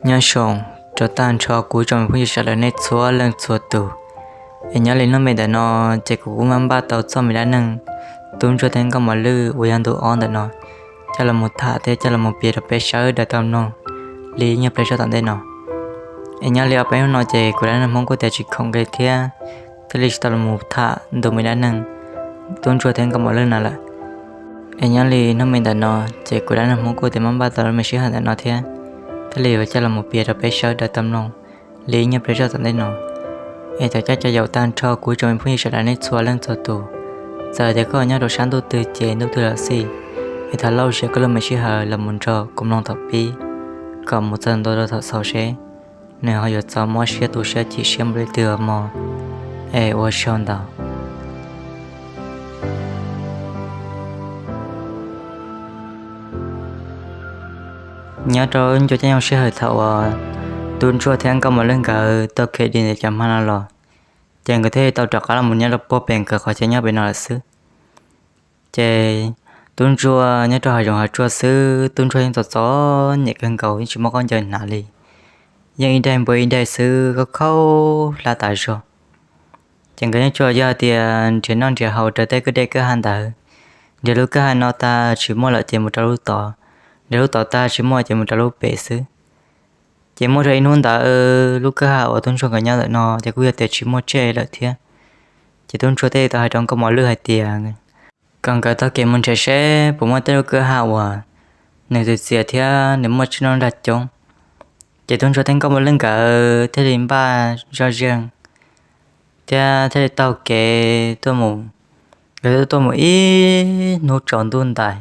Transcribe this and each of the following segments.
Nyob zoo rau tag nrho kuv tsoom phooj ywg sawv daws nej txhua leej txhua tus. Es nyob li hnub me ntawm no ces kuv kuj mam npaj tau txoj me dab neeg tub ntsuag thiab nkauj mos lwj uas yog ntu ob ntawm no coj los tham thiab coj los piav rau peb sawv daws tau mloog li nyuag pliag zog tom ntej no. Es nyob li ob peb hnub no ces kuv dab neeg Hmoob kuj tias tsis khoom nqi thiab, thiaj li tsis tau los tham ntu me dab neeg tub ntsuag thiab nkauj mos lwj no lawm. Es nyob li hnub me ntawm no ces kuv dab neeg Hmoob kuj tias mam npaj tau lub me sij hawm ntawm no thiab, thiaj li yuav coj los piav rau peb sawv daws tau mloog li nyuag pliag zog tom ntej no. Es thov caw cov yaus tag nrho kuv tsoom phooj ywg sawv daws nej txhua leej txhua tus, txawm tias koj nyob rau sab ntuj twg ces ntuj twg los xij, es thov lauj sia koj lub me sij hawm los mus nrog kuv mloog thaum pib kom mus txog ntua rau thaum xaus seb nws ho yuav txaus mob siab tu siab chim siab npaum li twg mog. Es ua tsaug ntau. Nyob rau ncua caij nyoog sij hawm thaum uas tub ntsuag thiab nkauj mos lwj nkawd tau khiav dim ntawm cov hma no los, ces nkawd thiaj tau rov qab los nyob rau puag pem nkawd qhov chaw nyob pem no lawm xwb. Ces tub ntsuag nyob rau hav zoov hav tsuag xwb, tub ntsuag yeej txom txom nyem kawg nkaus, yeej tsis muaj khaub ncaws hnav li, yeej ib daim npua ib daim xwb, khaub khaub hlab tas zog. Ces nkawd yeej tsuas yog tias nrhiav noj nrhiav haus raws tej kwj dej kwj ha ntawd, nrhiav lub kwj ha no tag tsis muaj lawm ces mus rau lub tod, nrhiav lub tod tag tsis muaj ces mus rau lub pem xwb. Ces muaj rau ib hnub ntawd lub kwj ha uas tub ntsuag nkawd nyob ntawm no ces kuj yog tias tsis muaj tsiaj lawm thiab. Ces tub ntsuag thiaj tau hais rau nkauj mos lwj hais tias kom nkawd taug kev mus nrhiav seb puas muaj tej lub kwj ha uas nws txias txias thiab nws muaj tsiaj noj nrag coob. Ces tub ntsuag thiab nkauj mos lwj nkawd thiaj li npaj zoj zeeg thiab thiaj li taug kev tuaj mus. Nkawd tuaj mus ib hnub tsaus ntuj ntais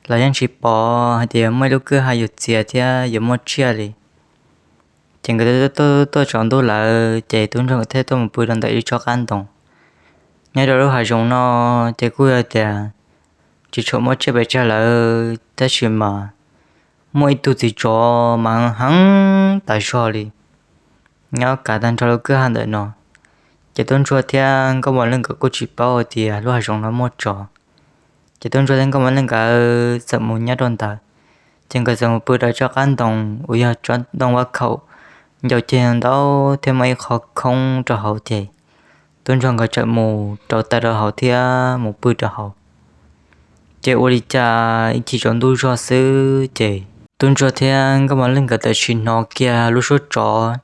los yeej tsis pom hais tias muaj ib lub kwj ha yuav txias thiab yuav muaj tsiaj li. Ces nkawd tuaj tsaus ntuj lawm ces tub ntsuag nkawd thiaj tuaj mus pw rau ntawm ib lub tsob qab ntoo. Nyob rau lub hav zoov no ces kuj yog tias tsis tshua muaj tsiaj pes tsawg lawm tab sis mas muaj ib tug txiv tsov mas heev tas zog li nyob kav tag nrho lub kwj ha ntawm no. Ces tub ntsuag thiab nkauj mos lwj nkawd kuj tsis paub hais tias lub hav zoov no muaj tsov. Ces tub ntsuag thiab nkauj mos lwj nkawd txawm mus nyob rau ntawd, ces nkawd txawm mus pw rau tsob qab ntoo uas yog tsob ntoo vaj khaum ncau ceg ntau thiab muaj ib qho khoob rau hauv ces tub ntsuag nkawd txawm mus rau taw rau hauv thiab mus pw rau hauv. Ces ua li cas ib chim tsaus ntuj zog xwb ces tub ntsuag thiab nkauj mos lwj nkawd txawm sim hnov kiag lub suab tsov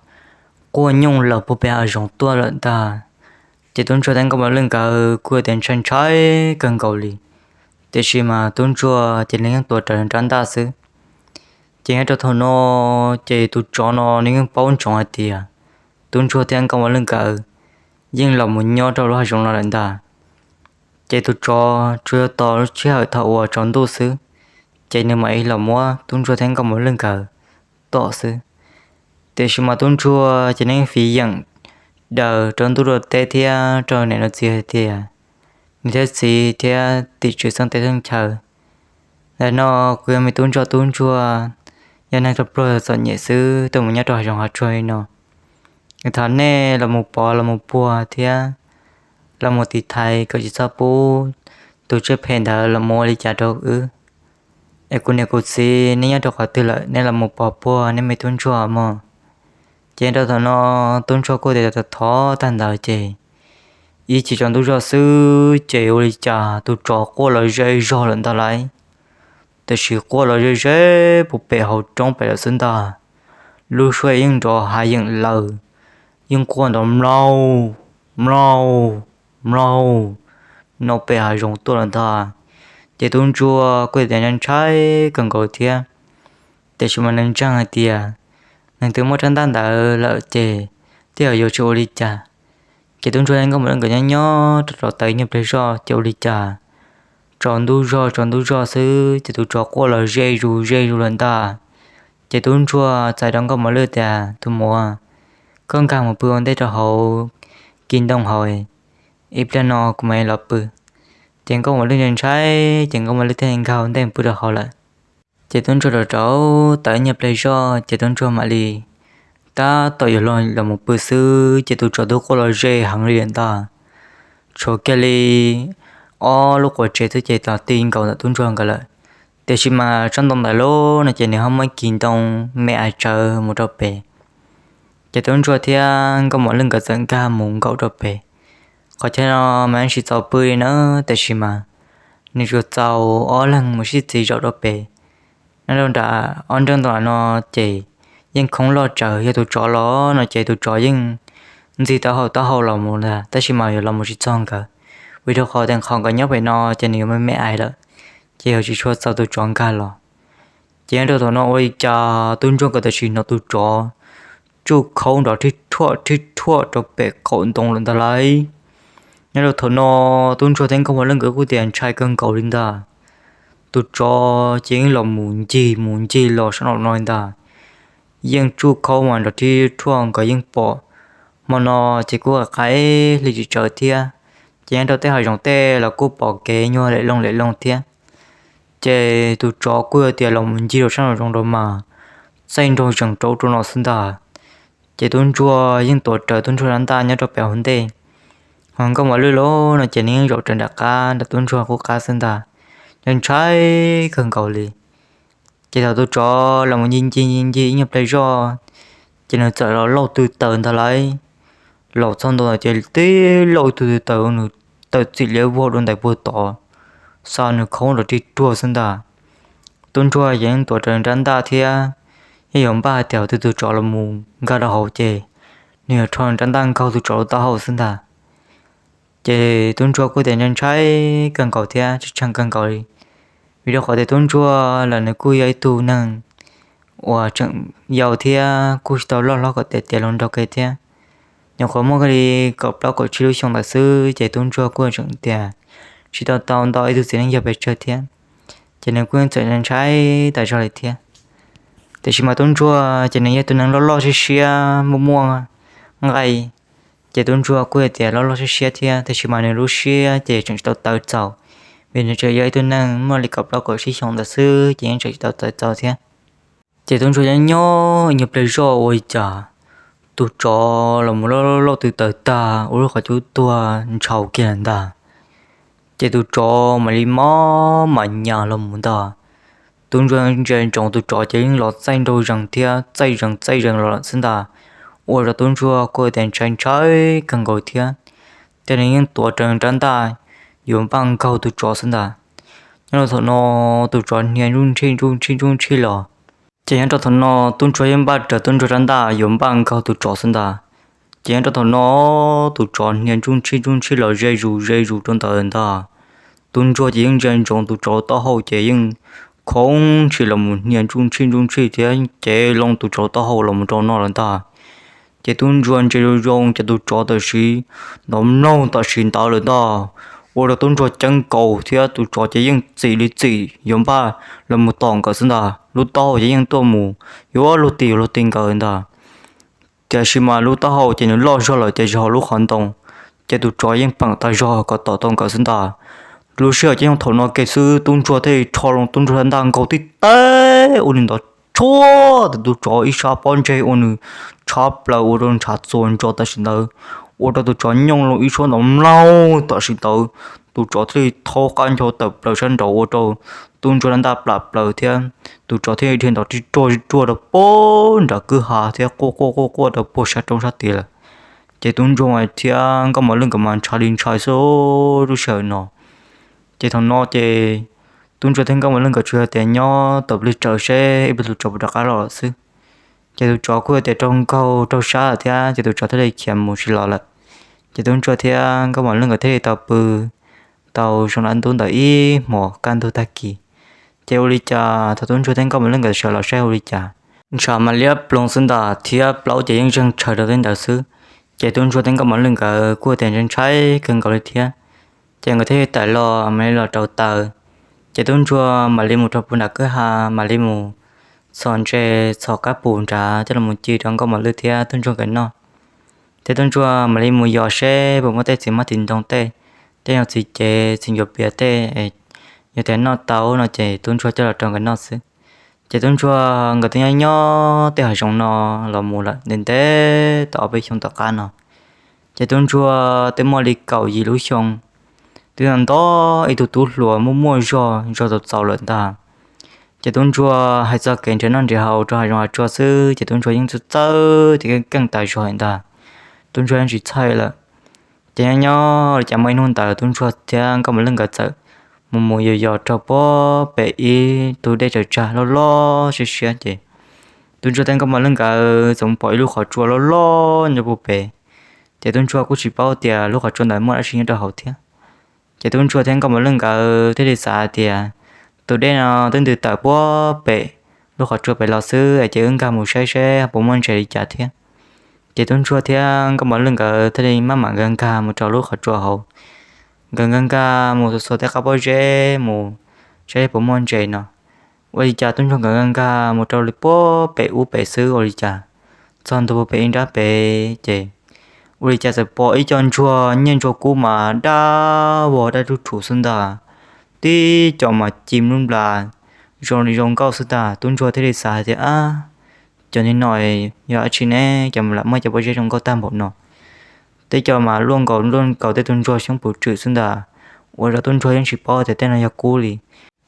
quaj nyooj laws puag pem hav zoov tuaj lawm ntag. Ces tub ntsuag thiab nkauj mos lwj nkawd kuj tias ntshai ntshai kawg nkaus li, tiam sis mas tub ntsuag ces nws yeej tuav rawv nws rab ntaj xwb. Ces nyob rau thaum no ces tus tsov no nws yeej paub ntsoov hais tias tub ntsuag thiab nkauj mos lwj nkawd yeej los mus nyob rau lub hav zoov no lawm ntag. Ces tus tsov tsuas yog tos lub sij hawm thaum uas tsaus ntuj xwb, ces nws mam li los muab tub ntsuag thiab nkauj mos lwj nkawd tom xwb. Tiam sis mas tub ntsuag ces nws yeej fiv yeem daws rau ntuj rau teb thiab rau niam rau txiv hais tias nws thiab txiv thiab tim tswv xeeb teb xeeb chaw, ntawm no kuv yog me tub ntsuag, tub ntsuag yog neeg pluag txom nyem xwb tuaj mus nyob rau hav zoov hav tsuag li no. Thov nej los mus pov los mus puag thiab los mus tiv thaiv kom tsis txhob pub tus tsiaj phem ntawd los mus ua li cas rau wb. Es kuv niam kuv txiv nej nyob rau qhov twg lawm nej los mus pov puag nej me tub ntsuag mog. Ces rau thaum no tub ntsuag kuj tias thov tag ntawd ces ib chim tsaus ntuj zog xwb ces ua li cas tus tsov quaj los ze zog lawm ntag lauj. Tiam sis quaj los ze ze puag pem hauv roob pem lawm xwb ntag. Lub suab yeej nrov hav yeem laws, yeej quaj nrov mlaug mlaug mlaug no pem hav zoov tuaj lawm ntag. Ces tub ntsuag kuj tias ntshai kawg nkaus thiab, tiam sis mas nws ntseeg hais tias nws twb muab rab ntaj ntawd lawm ces tej zaum yuav tsis ua li cas. Ces tub ntsuag thiab nkauj mos lwj nkawd nyob nyob rau rau taw nyuag pliag zoj ces ua li cas tsaus ntuj zog tsaus ntuj zog xwb ces tus tsov quaj los ze zus ze zus lawm ntag. Ces tub ntsuag txais rau nkauj mos lwj tias, tus muam, koj nkag mus pw ua ntej rau hauv kis ntoo hauv, ib pliag no kuv mam los pw. Ces nkauj mos lwj ntshai ntshai ces nkauj mos lwj thiaj nkag ua ntej mus pw rau hauv lawm. Ces tub ntsuag rau rau taw nyuag pliag zoj ces tub ntsuag mam li tab tom yuav los los mus pw xwb ces tus tsov twb quaj los ze heev li lawm ntag. Tshuav kiag li ob lub quav tsev xwb ces los ti nkaus ntawm tub ntsuag nkawd lawm. Tiam sis mas tsob ntoo ntawd lub no ces nws ho muaj ib kis ntoo me ais tsawv mus rau pem. Ces tub ntsuag thiab nkauj mos lwj nkawd txawm nkag mus nkaum rau pem. Qhov chaw no mas tsis txaus pw li na, tiam sis mas nws tsuas txaus ob leeg mus sib txiv zaum rau pem. Nyob rau nram ob nreej ntoo no ces yeej khoob loj tsawv, yog tus tsov los no ces tus tsov yeej ntxig taub hau taub hau los mus ntag, tab sis mas yuav los mus tsis txog nkawd, vim rau qhov tias qhov nkawd nyob pem no ces nws yuav me me ais lawm, ces yuav tsis tshua txaus tus tsov nkag los. Ces nyob rau thaum no ua li cas tub ntsuag nkawd tam sim hnov tus tsov tsuj khau nrov rhib rhuaj rhib rhuaj rau pem qaum ntoo lawm ntag lauj. Nyob rau thaum no tub ntsuag thiab nkauj mos lwj nkawd kuj tias ntshai kawg nkaus li ntag. Tus tsov ces yeej los mus ncig mus ncig los sab nraum no li ntag. Yeej tsuj khau mas nrov rhib rhuaj nkawd yeej pom. Hmo no ces kuj qaim hli tsis tsawv thiab, ces nyob rau tej hav zoov tej los kuj pom kev nyuag lem loo lem loo thiab. Ces tus tsov kuj yog tias los mus ncig rau sab nraum zoov rau mas txaij nraug zees rau rau no xwb ntag. Ces tub ntsuag yeej tuav rawv tub ntsuag rab ntaj nyob rau pem hauv ntej, ho nkauj mos lwj los no ces nws yeej zaum rawv nram qab nram tub ntsuag qub qab xwb ntag, ntshai kawg nkaus li. Ces thaum tus tsov los mus ncig ncig ncig ncig ib nyuag pliag zoj, ces nws txawm los lauj tw taws ntag lauj. Los txog ntua ces tib lauj tw taws, nws tawm txim liab vog rau ntawm puag tod, xa nws khau nrov rhib rhuaj xwb ntag. Tub ntsuag yeej tuav rawv rab ntaj thiab, yeej yuav npaj hais tias thaum twg tus tsov los mus nkag rau hauv ces nws yuav rho rab ntaj nkaug tus tsov lub taub hau xwb ntag. Ces tub ntsuag kuj tias ntshai kawg nkaus thiab tshee tshee kawg nkaus li, vim rau qhov tias tub ntsuag los nws kuj yog ib tug neeg uas tseem yau thiab kuj tsis tau loj hlob kom tiav tiav hluas nraug kiag thiab. Nyuam qhuav muaj li kaum plaub kaum tsib lub xyoo ntawd xwb ces tub ntsuag kuj tseem tias tsis tau tau nto ib tug txiv neej yawg pes tsawg thiab, ces nws kuj txawm ntshai tas zog li thiab. Tiam sis mas tub ntsuag ces nws yog tus neeg loj loj siab siab muaj muaj nqaij, ces tub ntsuag kuj yog tias loj loj siab siab thiab, tiam sis mas nws lub siab ces tseem tsis tau tawv txaus, vim nws tseem yog ib tug neeg muaj li kaum plaub kaum tsib xyoo ntawd xwb ces yeej tseem tsis tau tawv txaus thiab. Ces tub ntsuag nyob nyob ib nyuag pliag zoj ua li cas tus tsov los mus lauj lauj tw taws tag ua lub qhov cub tuag ntshaus kiag lawm ntag. Ces tus tsov mam li mob mas nyas los mus ntag. Tub ntsuag ntsia ntsoov tus tsov ces yeej los txaij nraug zees thiab txaij zees txaij zees los lawm xwb ntag, ua rau tub ntsuag kuj tias ntshai ntshai kawg nkaus thiab. Ces nws yeej tuav rawv rab ntaj yuav npaj nkaug tus tsov xwb ntag. Nyob rau thaum no tus tsov hnia ntsuj ntshij ntsuj ntshij ntsuj ntshij los, ces nyob rau thaum no tub ntsuag yeej npaj rawv tub ntsuag rab ntaj yuav npaj nkaug tus tsov xwb ntag. Ces nyob rau thaum no tus tsov hnia ntsuj ntshij ntsuj ntshij los ze zus ze zus rau ntawd ntag. Tub ntsuag ces yeej ntsia ntsoov tus tsov taub hau ces yeej khoov ntshis los mus hnia ntsuj ntshij ntsuj ntshij thiab cev loo tus tsov taub hau los mus rau no lawm ntag. Ces tub ntsuag ntsia zoo zoo ces tus tsov tam sim ntov mloog tam sim ntawd lawm ntag, ua rau tub ntsuag ceeb nkaus thiab tus tsov ces yeej txim li txim yuav npaj los mus tom nkawd xwb ntag. Lub taub hau ces yeej tuaj mus yuav luag ti yuav luag ti nkawd ntag. Tiam sis mas lub taub hau ces nws loj zog lawm ces tsis haum lub qhov ntoo, ces tus tsov yeej peem tas zog kom tom tau nkawd xwb ntag. Lub sij hawm ces yeej thaum no kiag xwb tub ntsuag thiaj li rho loo tub ntsuag rab ntaj nkaug tib teg ua li ntawd tshuab tus tsov ib sab pob ntseg ua nws tshab plaws ua rau ntshav txuas ntsos tam sim ntawd, ua rau tus tsov nyooj loo ib suab ntov mlaug tam sim ntawd. Tus tsov thiaj li thaub qab ncho tawm plaws sab nraud ua rau tub ntsuag rab ntaj plam plaws thiab tus tsov thiaj li dhia ntov rib ruag rib ruag rau puag nram kwj ha thiab quaj quaj quaj quaj rau puag sab roob sab tid lawm. Ces tub ntsuag thiab nkauj mos lwj nkawd mas ntshai li ntshai xwb lub sij hawm no. Ces thaum no ces tub ntsuag thiab nkauj mos lwj nkawd tsuas yog tias nyob tau pliag tsawv seb ib pliag tus tsov puas rov qab los lawm xwb. Ces tus tsov kuj yog tias raug nkaug raug sab lawm thiab ces tus tsov thiaj li khiav mus tsis los lawm. Ces tub ntsuag thiab nkauj mos lwj nkawd thiaj li tau pw tau zoo dab ntub ntawm ib hmos kaj ntug tag kis. Ces ua li cas thaum tub ntsuag thiab nkauj mos lwj nkawd sawv los saib ua li cas, ntshav mas liab ploog xwb ntag thiab plaub ces yeej zeeg tshaw rau tej ntawd xwb. Ces tub ntsuag thiab nkauj mos lwj nkawd kuj tias ntshai ntshai kawg nkaus li thiab. Ces nkawd thiaj li tawm los mam li los rau taws. Ces tub ntsuag mam li mus rau puag nram kwj ha mam li mus txhos ntses txhos kab pus nrad coj los ci rau nkauj mos lwj thiab tub ntsuag nkawd noj. Ces tub ntsuag mam li mus yos seb puas muaj tej txiv mab txiv ntoo tej, tej nyuag txiv cev txiv ncuav pias tej, yog tias noj tau no ces tub ntsuag coj los rau nkawd noj xwb. Ces tub ntsuag nkawd twb nyob nyob tej hav zoov no los mus lawm ntev ntev tau ob peb xyoo tom qab no. Ces tub ntsuag twb muaj li kaum yim lub xyoo, twb nto ib tug tub hluas muaj muaj zog zog txaus txaus lawm ntag. Ces tub ntsuag hais txog kev nrhiav noj nrhiav haus rau hav zoov hav tsuag xwb ces tub ntsuag yeej txawj txawj thiab keej keej tas zog ntag. Tub ntsuag yeej tsis txhawj lawm. Ces nyob nyob li cas muaj ib hnub ntawd tub ntsuag thiab nkauj mos lwj nkawd txawm mus mus yos yos rau puag pem ib tug dej tsaws tsag loj loj siab siab ces tub ntsuag thiab nkauj mos lwj nkawd txawm mus pom ib lub qhov tsua loj loj nyob puag pem. Ces tub ntsuag kuj tsis paub tias lub qhov tsua ntawd muaj dab tsi nyob rau hauv thiab. Ces tub ntsuag thiab nkauj mos lwj nkawd thiaj li xav hais tias, tus dej no twb ntws tawm puag pem lub qhov tsua pem los xwb es ces wb nkag mus saib seb puas muaj ntses li cas thiab. Ces tub ntsuag thiab nkauj mos lwj nkawd thiaj li maj mam nkag nkag mus rau lub qhov tsua hauv. Nkawd nkag nkag mus xuas xuas tej qab pob zeb mus saib puas muaj ntses no. Ua li cas tub ntsuag nkawd nkag nkag mus rau li puag pem ub pem xwb ua li cas, txog ntua puag pem ib nrab pem ces ua li cas txawm pom ib co ntsuag nyiaj ntsuag kub mas daj vog daj ruj rhuv xwb ntag. Tib co mas ci nplub nplas zoo li zoo nkauj xwb ntag. Tub ntsuag thiaj li xav hais tias, ab, cov niag no yog dab tsi ne, cas lam muaj cov pob zeb zoo nkauj tag npaum no. Tib co mas luaj nkaus luaj nkaus tej tug ntsuag xyoob pum tswm xwb ntag. Ua rau tub ntsuag yeej tsis paub tias tej no yog kub li.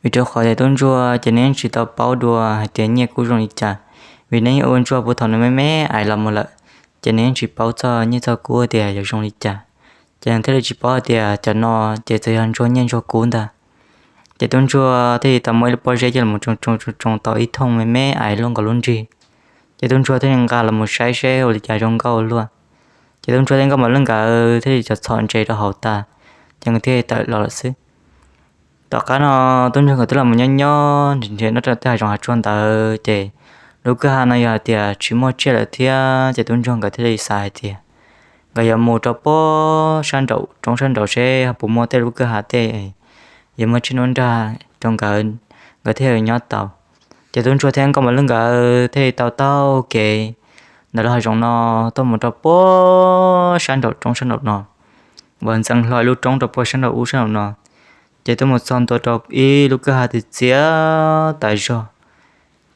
Vim rau qhov tias tub ntsuag ces nws yeej tsis tau paub dua hais tias nyiaj kub zoo li cas, vim nws yeej ua ntsuag puag thaum nws me me ais los mus lawm, ces nws yeej tsis paub txog nyiaj txog kub tias yog zoo li cas. Ces nws thiaj li tsis paub hais tias cov no ces txawm yog ntsuag nyiaj ntsuag kub ntag. Ces tub ntsuag thiaj li tau muab ib lub pob zeb coj los tsoo tsoo tsoo tau ib thooj me me ais luaj nkaus lub nrig. Ces tub ntsuag thiaj li nqa los mus saib seb ua li cas zoo nkauj luaj. Ces tub ntsuag thiab nkauj mos lwj nkawd thiaj li txhom ntses rau hauv tas, ces nkawd thiaj li tawm los lawm xwb. Tom qab no tub ntsuag nkawd twb los mus nyob nyob nrhiav nrhiav noj rau tej hav zoov hav tsuag ntawd ces lub kwj ha no yog hais tias tsis muaj tsiaj lawm thiab ces tub ntsuag nkawd thiaj li xav hais tias nkawd yuav mus rau puag sab nraum roob sab nraum seb ho puas muaj tej lub kwj ha tej yuav muaj tsiaj nruab nrag rau nkawd, nkawd thiaj nyob tau. Ces tub ntsuag thiab nkauj mos lwj nkawd thiaj li tau taug kev ntawm lub hav zoov no tuaj mus rau puag sab nraum roob sab nraum no, uas ntxeev hlo ib lub roob rau puag sab nraum ub sab nraum no. Ces tuaj mus txog ntua rau ib lub kwj ha txias txias tas zog.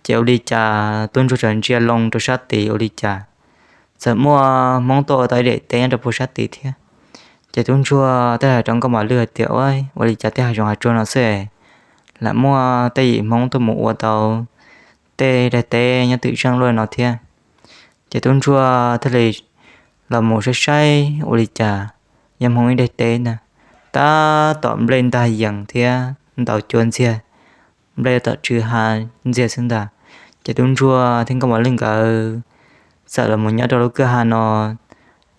Ces ua li cas tub ntsuag txawm ntsia loo rau sab tid ua li cas txawm muaj hmoob tuaj ua tau ib daim teb nyob rau puag sab tid thiab. Ces tub ntsuag thiaj hais rau nkauj mos lwj hais tias, ua li cas tej hav zoov hav tsuag no xwb lam muaj tej yim hmoob tuaj mus ua tau tej daim teb nyob twm zeej luaj no thiab. Ces tub ntsuag thiaj li los mus saib saib ua li cas yog hmoob ib daim teb ntag, tab tom nplej ntag yees thiab ntaus cua ntxiag, nplej tom tsw ha ntxiag xwb ntag. Ces tub ntsuag thiab nkauj mos lwj nkawd txawm los mus nyob rau lub kwj ha no,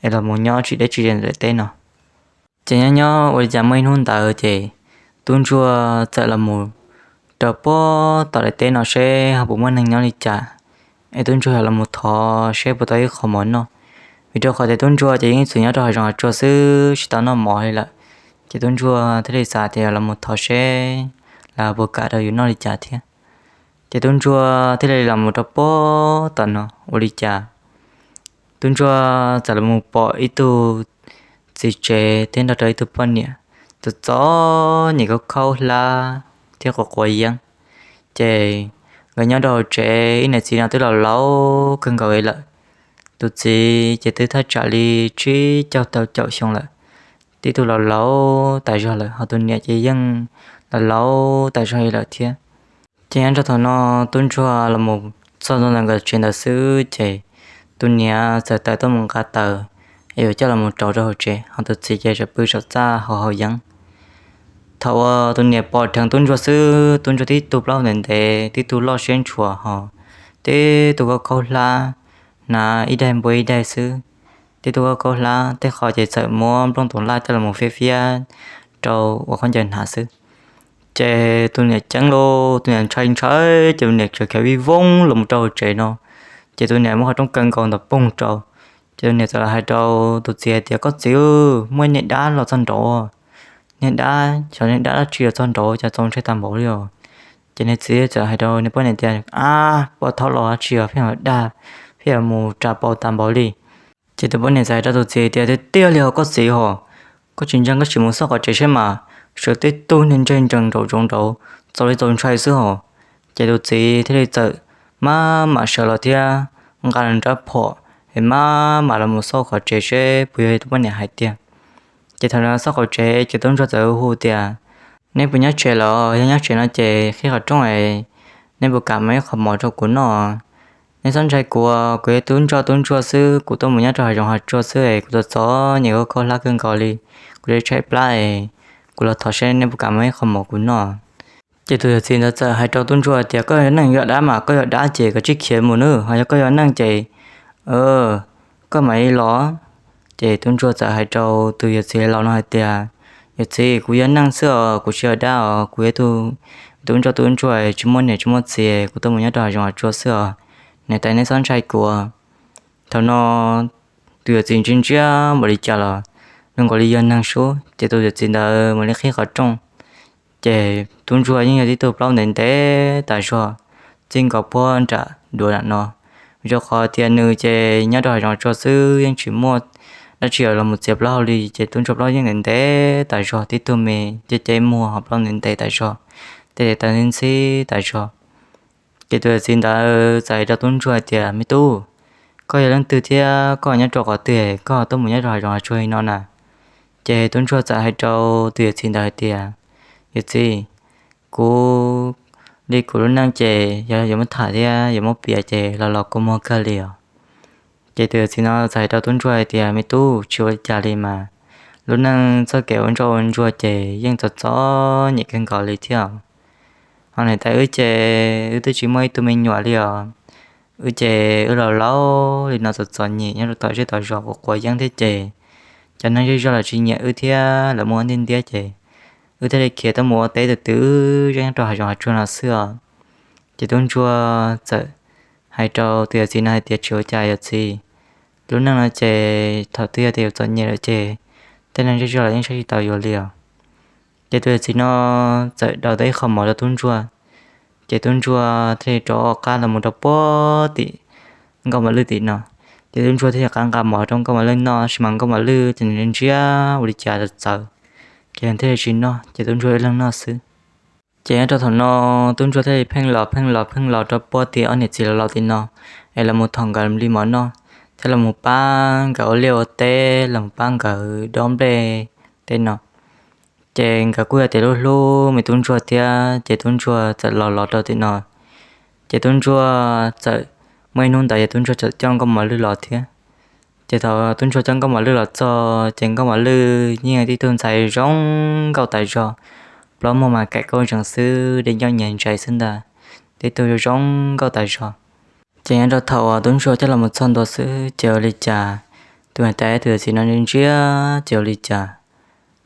es los mus nyob tsis deb tsis ze ntawm daim teb no. Ces nyob nyob ua li cas muaj ib hnub ntawd ces tub ntsuag txawm los mus rau puag tom daim teb no seb ho puas muaj neeg nyob li cas, es tub ntsuag yuav los mus thov seb puas tau ib qho mov noj. Vim rau qhov tias tub ntsuag ces yeej txwm nyob rau hav zoov hav tsuag xwb tsis tau noj mov li lawm. Ces tub ntsuag thiaj li xav tias yuav los mus thov seb lawv puas kam rau yus noj li cas thiab. Ces tub ntsuag thiaj li los mus rau puag tom no ua li cas tub ntsuag txawm los mus pom ib tug txiv tsev thiab nrog rau ib tug poj niam, txom txom nyem khaub khaub hlab thiab quav quav yeeb. Ces nkawd nyob rau hauv tsev, ib niam txiv no twb laus laus kawg nkaus li lawm. Tus txiv ces twb thaj tsam li tsib caug tau caum xyoo lawm. Tib tug laus laus tas zog lawm, ho tus niam ces yeej laus laus tas zog li lawm thiab. Ces nyob rau thaum no tub ntsuag los mus txog ntua ntawm nkawd tsev ntawd xwb ces tus niam txawm tawm tuaj mus nqa taws es yuav coj los mus rauv rau hauv tsev, ho tus txiv ces tseem pw saum txaj haus haus yeeb. Thaum uas tus niam pom dheev tub ntsuag xwb, tub ntsuag tib tug plaub hau ntev ntev, tib tug loj siab ntshua ho tib tug khaub khaub hlab, hnav ib daig npua ib daig xwb. Tib tug khaub khaub hlab, tej qho ces txawm muab nplooj tus laj coj los mus fiab fiab rau ua khaub ncaws hnav xwb. Ces tus niam ceeb lauj, tus niam ntshai ntshai, ces tus niam txawm khiav vij voog los mus rau hauv tsev no. Ces tus niam muab qhov rooj kaw nkaus ntawm poog rau. Ces tus niam txawm los hais rau tus txiv hais tias, koj txiv, muaj niag dab los txog nraud. Niag dab, xyov niag dab dab tsi los txog nraud cas txaus ntshai tag npaum li os. Ces niag txiv txawm hais rau niag poj niam tias, ab, poj thaub los dab tsi os, pheej dag, pheej mus ras paus tag npaum li. Ces tus poj niam txawm hais rau tus txiv tias, tiag tiag li hos koj txiv hos, koj tsis ntseeg koj sim mus xauj qhov tsev seb mas, sawv tej tug niag ntseg ntsees nraum zoov nraud, txaus li txaus ntshai xwb hos. Ces tus txiv thiaj li txawm maj mam sawv los thiab nqa nws rab phom es maj mam los mus xauj qhov tsev seb puas yog li tus poj niam hais tiag. Ces thaum nws xauj qhov tsev ces tub ntsuag txawm hu tias, neb puas nyob tsev los? Yog nyob tsev no ces qhib qhov rooj es nej puas kam muab ib qho mov rau kuv noj? Nej txhob ntshai kuv, kuv yog tub ntsuag tub ntsuag xwb, kuv tuaj mus nyob rau hav zoov hav tsuag xwb es kuv txom txom nyem khaub hlab kawg nkaus li. Kuv tshaib plab es kuv los thov seb nej puas kam muab ib qho mov kuv noj. Ces tus yawm txiv ntawd txawm hais rau tub ntsuag tias, koj yog neeg, yog dab mas koj yog dab ces koj cia li khiav mus nawb, ho yog koj yog neeg ces koj mam li los. Ces tub ntsuag txawm hais rau tus yawm txiv laus no hais tias, yawm txiv, kuv yog neeg xwb os, kuv tsis yog dab os, kuv yog tub ntsuag tub ntsuag tsis muaj niam tsis muaj txiv, kuv tuaj mus nyob rau hav zoov hav tsuag xwb os, niam tais nej txhob ntshai kuv. Thaum no tus yawm txiv ntsia ntsia npaum li cas los zoo nkaus li yog neeg sub, ces tus yawm txiv ntawd mam li qhib qhov rooj. Ces tub ntsuag yeej yog tib tug plaub ntev ntev tas zog, txij nkaus puag nram duav nram no, rau qhov tias nws ces nyob rau hav zoov tsuag xwb yeej tsis muaj dab tsi los mus txiav plaub hau li, ces tub ntsuag plaub yeej ntev ntev tas zog, tib tug me ceb ceb muag ho plaub ntev ntev tas zog, tej tes taw ntxhib ntxhib tas zog. Ces tus yawm txiv ntawd txawm hais rau tub ntsuag hais tias, me tub, koj yog leej twg thiab koj nyob rau qhov twg koj tuaj mus nyob rau hav zoov hav tsuag li no na? Ces tub ntsuag txawm hais rau tus yawm txiv ntawd hais tias, yawm txiv, kuv li kuv lub neej ces yog yuav muab tham thiab yuav muab piav ces los los kua muag kawg li os. Ces tus yawm txiv no txawm hais rau tub ntsuag hais tias, me tub, tsis ua li cas li mas, lub neej txoj kev ua ntsoj ua ntsuag ces yeej txom txom nyem kawg nkaus li thiab. Ho niam tais wb ces wb twb tsis muaj ib tug me nyuam li os. Wb ces wb laus laus li no txom txom nyem nyob rau tom zej tom zos quav quav yeeb thiab ces cov neeg zej zog los tsis nyiam wb thiab, lawv muab ntiab ntiab ces wb thiaj li khiav tuaj mus ua teb twb twb zeb nyob rau hav zoov hav tsuag no xwb os. Ces tub ntsuag txawm hais rau tus yawm txiv no hais tias, tsis ua cas yawm txiv, lub neej no ces thaum twg yog tias yuav txom nyem lawm ces tej neeg zej zog los yeej saib tsis taus yuav li os. Ces tus yawm txiv no txawm daus tau ib qho mov rau tub ntsuag, ces tub ntsuag thiaj li rov qab los mus rau puag tim nkauj mos lwj tim no. Ces tub ntsuag thiaj li rov qab nqa mov rau nkauj mos lwj noj, tab sis mas nkauj mos lwj ces nws ntsia ua li cas txawv txawv, ces nws thiaj li tsis noj, ces tub ntsuag ib leeg noj xwb. Ces nyob rau thaum no tub ntsuag thiaj li pheej los pheej los pheej los rau puag tim ob niam txiv laus laus tim no, es los mus thov nkawd li mov noj, thiab los mus pab nkawd ua liaj ua teb, los mus pab nkawd dob nplej tej no. Ces nkawd kuj yog tias hlub hlub me tub ntsuag thiab, ces tub ntsuag txawm los los rau tim no. Ces tub ntsuag txawm, muaj ib hnub ntawd ces tub ntsuag txawm coj nkauj mos lwj los thiab. Ces thaum tub ntsuag coj nkauj mos lwj los txog ces nkauj mos lwj yeej tib tug ntxhais zoo nkauj tas zog, plaub muag mas kaim kauj zees xwb, dej ncauj nyias ntsais xwb ntag, tib tug zoo nkauj tas zog. Ces nyob rau thaum uas tub ntsuag coj los mus txog ntua xwb ces ua li cas, tus niam tais tus yawm txiv no ntsia ntsia ces ua li cas,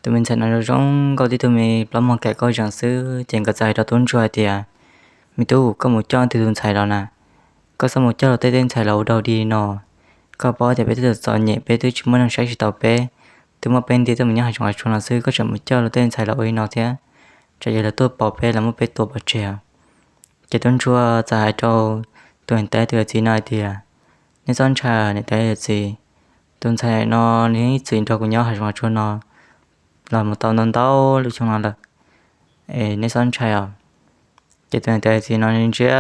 tus me ntxhais no zoo zoo nkauj tib tug me plaub muag kaim kauj zees xwb, ces nkawd txawm hais rau tub ntsuag hais tias, me tub, koj mus coj twg tus ntxhais los na? Koj txhob mus coj luag tej tej ntxhais los ua dog dig no. Koj paub tias peb twb txom txom nyem, peb twb tsis muaj neeg saib tsis taus peb, twb muab peb ntiab tuaj mus nyob hav zoov hav tsuag no xwb, koj tseem mus coj luag tej ntxhais los ua li no thiab, tsam yog lawv tuaj pom peb los muab peb tua pov tseg. Ces tub ntsuag txawm hais rau tus niam tais tus yawm txiv no hais tias, nej txhob ntshai niam tais yawm txiv, tus ntxhais no nws yeej ib txwm nrog kuv nyob hav zoov hav tsuag no los mus tau ntau ntau lub xyoo no lawm, es nej txhob ntshai os. Ces tus niam tais yawm txiv no ntsia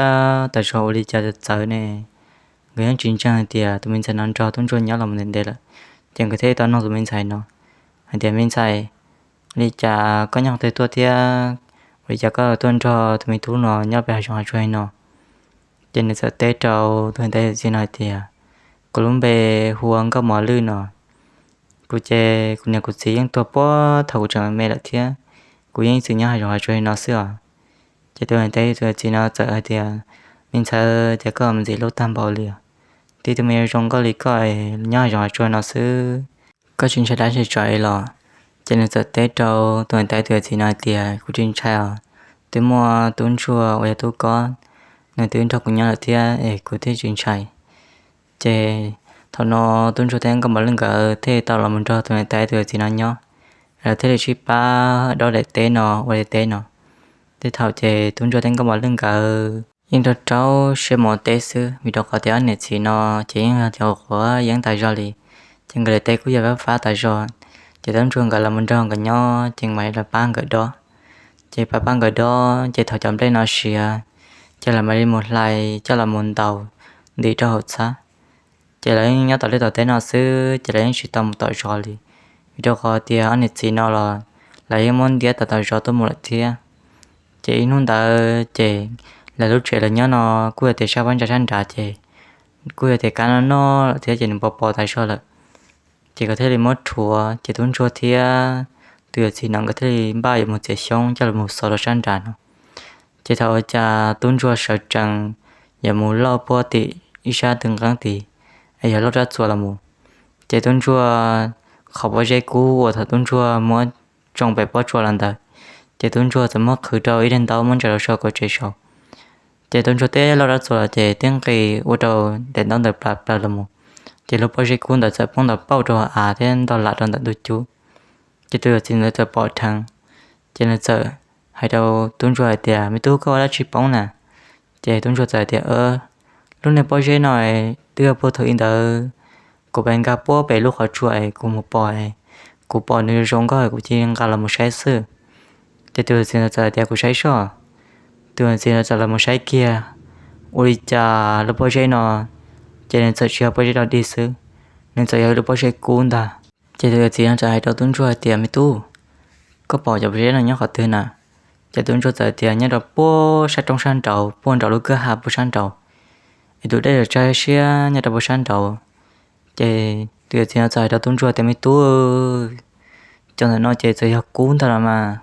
tas zog ua li cas txawv txawv ne, nkawd yeej tsis ntseeg hais tias tus me ntxhais no nrog tub ntsuag nyob los mus ntev ntev lawm. Ces nkawd thiaj li tau nug tus me ntxhais no hais tias, me ntxhais, ua li cas koj nyob qhov twg tuaj thiab ua li cas koj tuaj nrog tus me tub no nyob pem hav zoov hav tsuag li no? Ces nws txawm teb rau tus niam tais yawm txiv no hais tias, kuv lub npe hu ua Nkauj Mos Lwj no. Kuv ces kuv niam kuv txiv yeej tuag puag thaum kuv tseem me lawm thiab, kuv yeej ib txwm nyob hav zoov hav tsuag li no xwb os. Ces tus niam tais tus yawm txiv no txawm hais tias, me ntxhais, cas koj mus ntxim hlub tag npaum li os. Tib tug me zoo nkauj li koj nyob hav zoov hav tsuag no xwb, koj tsis ntshai dab ntshai tsov li los? Ces nws txawm teb rau tus niam tais tus yawm txiv no hais tias, kuv tsis ntshai os, twb muaj tub ntsuag uas yog tub koj, nws twb nrog kuv nyob lawm thiab es kuv thiaj tsis ntshai. Ces thaum no tub ntsuag thiab Nkauj Mos Lwj nkawd thiaj li tau los mus nrog tus niam tais tus yawm txiv no nyob, lawv thiaj li sib pab dob daim teb no ua daim teb no. Tej thaum ces tub ntsuag thiab Nkauj Mos Lwj nkawd yeej rau rau siab mus ua teb xwb, vim rau qhov tias ob niam txiv no ces yeej yog tias quav yeeb tas zog li, ces nkawd daim teb kuj yog fab fab tas zog. Ces tub ntsuag nkawd los mus nrog nkawd nyob ces mam li los pab nkawd dob. Ces pab pab nkawd dob ces thaum cov nplej no siav, ces lawv mam li mus hlais coj los mus ntaus ntim rau hauv txhab. Ces lawv yeej nyob tom liaj tom teb no xwb, ces lawv yeej tsis tau mus tom zos li, vim rau qhov tias ob niam txiv no los lawv yeej muab ntiab tom tom zos tuaj mus lawm thiab. Ces ib hnub ntawd ces lawv lub tsev lawv nyob no kuj yog tias sab phab ntsa sab nrad ces kuj yog tias kab no no lawm thiab ces nws pos pos tas zog lawm. Ces nkawd thiaj li muab rhuav ces tub ntsuag thiab tus yawm txiv no nkawd thiaj li npaj yuav mus txiav xyoob coj los mus xov rau sab nrad no. Ces thaum ua cas tub ntsuag sawv tsees yuav mus loj puag tim ib sab tw nqeeb tid, es yog loj rab txuas los mus, ces tub ntsuag qhov pob zeb kub uas thaum tub ntsuag muab tsoo pem pob tsuas los ntawd, ces tub ntsuag txawm muab qhwv rau ib daim ntaub muab ntsaws rau saum kaum tsev saud. Ces tub ntsuag teb loj rab txuas los ces tib nqis ua rau daim ntaub ntawd plas plaws los mus, ces lub pob zeb kub ntawd txawm poob ntaus pauj rau hauv av thiab ntog lam rau ntawm ntug cub. Ces tus yawm txiv ntawd txawm pom dheev, ces nws txawm hais rau tub ntsuag hais tias, Me tub, koj ua dab tsi poob na? Ces tub ntsuag txawm hais tias, Lub niag pob zeb no twb yog puag thaum i ntawd kuv pes nkag puag pem lub qhov tsua es kuv mus pom, kuv pom nws zoo nkauj kuv cia li nqa los mus saib xwb. Ces tus yawm txiv ntawd txawm hais tias, Kuv saib soj. Tus yawm txiv ntawd txawm los mus saib kiag, ua li cas lub pob zeb no ces nws txawm tsis yog pob zeb dog dig xwb, nws txawm yog ib lub pob zeb kub ntag. Ces tus yawm txiv no txawm hais rau tub ntsuag hais tias, Me tub, koj pom cov pob zeb no nyob qhov twg na? Ces tub ntsuag txawm hais tias, Nyob rau puag sab roob sab nraud, puag nraud lub kwj ha puag sab nraud, es tus dej tsaws siab nyob rau puag sab nraud. Ces tus yawm txiv no txawm hais rau tub ntsuag tias, Me tub, cov ntawm no ces txawm yog kub ntag los mas.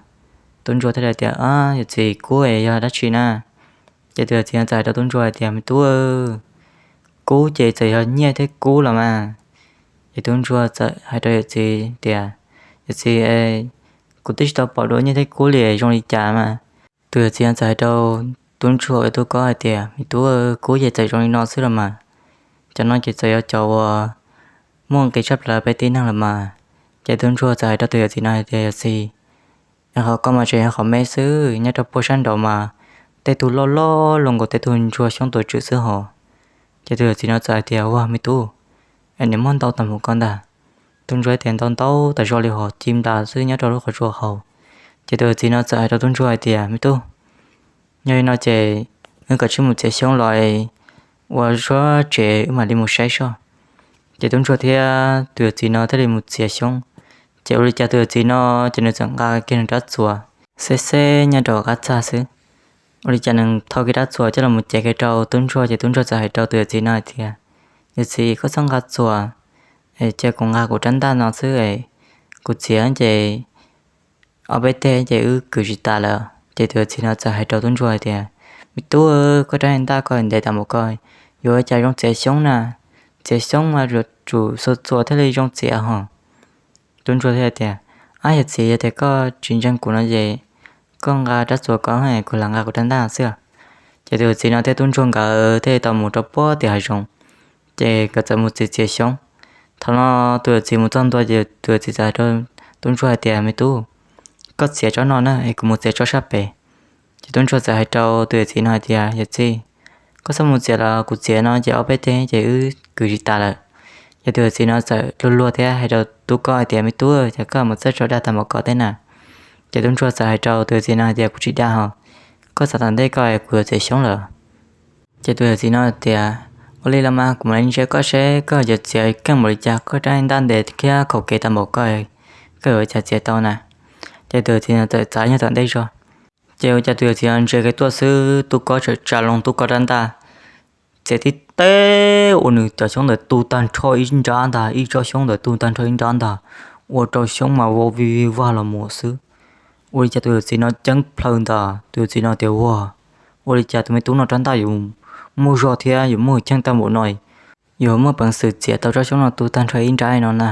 Tub ntsuag thiaj li tias, Yawm txiv, kub es yog dab tsi na? Ces tus yawm txiv no txawm hais rau tub ntsuag hais tias, Me tub, kub ces txawm yog nyiaj thiab kub los mas. Ces tub ntsuag txawm hais rau yawm txiv tias, Yawm txiv, kuv twb tsis tau pom dua nyiaj thiab kub li, zoo li cas mas? Tus yawm txiv no txawm hais rau tub ntsuag uas yog tub kob hais tias, Me tub, kub ces txawm zoo li no xwb los mas. Cov no ces txawm yog cov uas muaj nqis tshaj plaws peb tib neeg los mas. Ces tub ntsuag txawm hais rau tus yawm txiv no hais tias, Yawm txiv, qhov ko mas tseem yog qhov me xwb, nyob rau puag sab nraud mas tej tug loj loj luaj nkaus tej tug ntsuag xyoob tuav tswm xwb hos. Ces tus yawm txiv no txawm hais tias, Ua, me tub, es nws muaj ntau tag npaum ko ntag? Tub ntsuag tias, Ntau ntau tas zog li hos, ci nplas xwb nyob rau lub qhov tsua hauv. Ces tus yawm txiv no txawm hais rau tub ntsuag hais tias, Me tub, yog li no ces wb kav tsij mus txiav xyoob los ua zog tsev wb mam li mus saib soj. Ces tub ntsuag thiab tus yawm txiv no thiaj li mus txiav xyoob. Ces ua li cas tus yawm txiv no ces nws txawm nqa kiag nws rab txuas xeb xeb nyob rau qab txaj xwb. Ua li cas nws thau kiag rab txuas coj los mus cev kiag rau tub ntsuag ces tub ntsuag txawm hais rau tus yawm txiv no hais tias, Yawm txiv, koj txhob nqa txuas, cia kuv nqa kuv rab ntaj no xwb es kuv txiav ces ob peb teg ces wb kwv tsis tas lawm. Ces tus yawm txiv no txawm hais rau tub ntsuag hais tias, Me tub, koj rab ntaj ko ntev tag npaum ko, yuav ua cas zoo txiav xyoob na? Txiav xyoob mas yuav tsum xuas txuas thiaj li zoo txiav hos. Tub ntsuag thiaj tias, Ab, yawm txiv, yog tias koj tsis ntseeg kuv no ces koj nqa rab txuas ko, kuv lam nqa kuv rab ntaj xwb. Ces tus yawm txiv no thiab tub ntsuag nkawd thiaj li tau mus rau puag tim hav zoov, ces nkawd txawm mus txiav txiav xyoob. Thaum no tus yawm txiv mus txog ntua ces tus yawm txiv txawm hais rau tub ntsuag hais tias, Me tub, koj txiav tsob no na es kuv mus txiav tsob sab pem. Ces tub ntsuag txawm hais rau tus yawm txiv no hais tias, Yawm txiv, koj txhob mus txiav los, kuv txiav no ces ob peb teg ces wb kwv tsis tas lawm. Ces tus yawm txiv no txawm luag luag thiab hais rau tub kob hais tias, Me tub, cas koj mus txawj tso dag tag npaum ko thiab na? Ces tub ntsuag txawm hais rau tus yawm txiv no hais tias, Kuv tsis dag hos, koj xav tom ntej koj es kuv yuav txiav xyoob lawm. Ces tus yawm txiv no tias, Ua li los mas kuv mam li ntsia koj seb koj yuav txiav keej npaum li cas, koj rab ntaj ntev thiab khaum kev tag npaum ko, koj yuav ua cas txiav tau na? Ces tus yawm txiv no txawm txav nyob tom ntej zog. Ces ua cas tus yawm txiv no ntsia kiag tuaj xwb, tub kob txawm tsa loo tub kob rab ntaj, txiav tib teg ua nws cov xyoob ntawd tu tag nrho ib nrab ntag, ib tsob xyoob ntawd tu tag nrho ib nrab ntag, ua rau xyoob mas vau vig vig vag los mus xwb. Ua li cas tus yawm txiv no ceeb plhaw ntag, tus yawm txiv no tias, Ua, ua li cas tus me tub no rab ntaj yuav muaj zog thiab yuav muaj cheej tag npaum no, yuav muaj peev xwm txiav tau tsob xyoob no tu tag nrho ib nrab no na?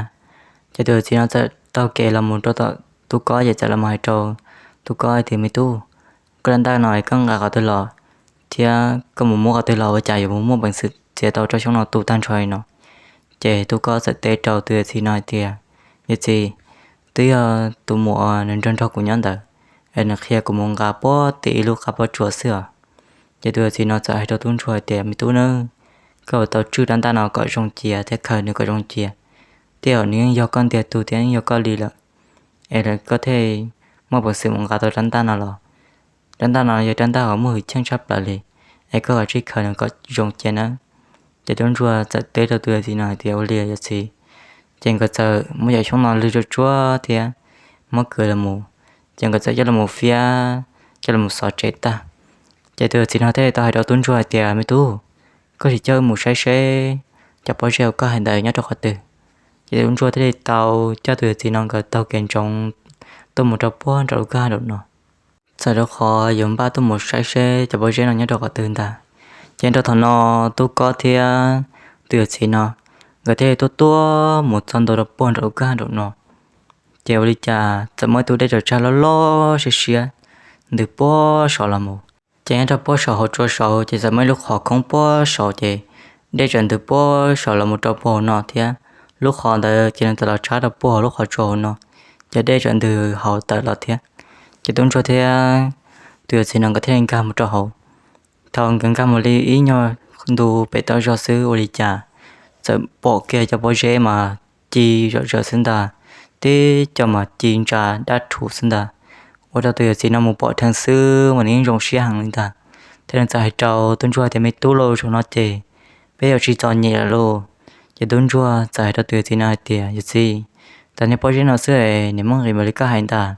Ces tus yawm txiv no txawm taug kev los mus rau tom tub kob ces txawm los mus hais rau tub kob hais tias, Me tub, koj rab ntaj no koj nqa qhov twg los thiab koj mus muab qhov twg los ua cas yuav mus muaj peev xwm txiav tau tsob xyoob no tu tag nrho li no? Ces tub kob txawm teb rau tus yawm txiv no hais tias, Yawm txiv, twb yog tus muam uas nws nrog nrog kuv nyob ntawd es nws qhia kuv mus nqa puag tim ib lub qab pob tsuas xwb os. Ces tus yawm txiv no txawm hais rau tub ntsuag hais tias, Me tub nawb, koj yuav tau tswj rab ntaj no kom zoo cia thiab khaws nws kom zoo cia, tej zaum nws yeej yog koj ntiag tug thiab yeej yog koj li lawm, es koj thiaj muaj peev xwm mus nqa tau rab ntaj no los. Rab ntaj no yog rab ntaj uas muaj hwj chim tshaj plaws li, es koj kav tsij khaws nws kom zoo cia nawb. Ces tub ntsuag txawm teb rau tus yawm txiv no hais tias, Ua li yawm txiv. Ces nkawd txawm muab cov xyoob no lwg tsuag tsuag thiab muab kwv los mus, ces nkawd txawm coj los fiab, coj los xov tsev tag. Ces tus yawm txiv no thiaj li tau hais rau tub ntsuag hais tias, Me tub, koj sim coj wb mus saib seb cov pob zeb uas koj hais ntawd nyob rau qhov twg. Ces tub ntsuag thiaj li tau coj tus yawm txiv no nkawd taug kev ntsoov tuaj mus rau puag nram lub kwj ha nraum no, txawm rau qhov yuav npaj tuaj mus saib seb cov pob zeb no nyob rau qhov twg ntag. Ces rau thaum no tub kob thiab tus yawm txiv no nkawd thiaj li tuaj tuaj mus txog ntua rau puag nram lub kwj ha nraum no. Ces ua li cas txawm muaj ib tug dej tsaws tsag loj loj siab siab ntws puag saud los mus. Ces nyob rau puag saum hauv tsua saud ces txawm muaj ib lub qhov khoob puag saud ces dej txawm ntws puag saud los mus rau puag hauv no thiab. Lub qhov ntawd ces nws txawm los tshab rau puag hauv lub qhov tsua hauv no, ces dej txawm ntws hauv tawm los thiab. Ces tub ntsuag thiab tus yawm txiv no nkawd thiaj li nkag mus rau hauv. Thaum nkawd nkag mus li ib nyuag ntu pem toj zog xwb ua li cas txawm pom kiag cov pob zeb mas ci zom zaws xwb ntag, tib co mas ci ntsa dab rhuv xwb ntag. Ua rau tus yawm txiv no mus pom dheev xwb mas nws yeej zoo siab heev li ntag. Thiab nws txawm hais rau tub ntsuag tias, Me tub lauj, zaum no ces peb yuav tsis txom nyem lawm lauj. Ces tub ntsuag txawm hais rau tus yawm txiv no hais tias, Yawm txiv, tau niag pob zeb no xwb es niam muaj nqis npaum li koj hais ntag.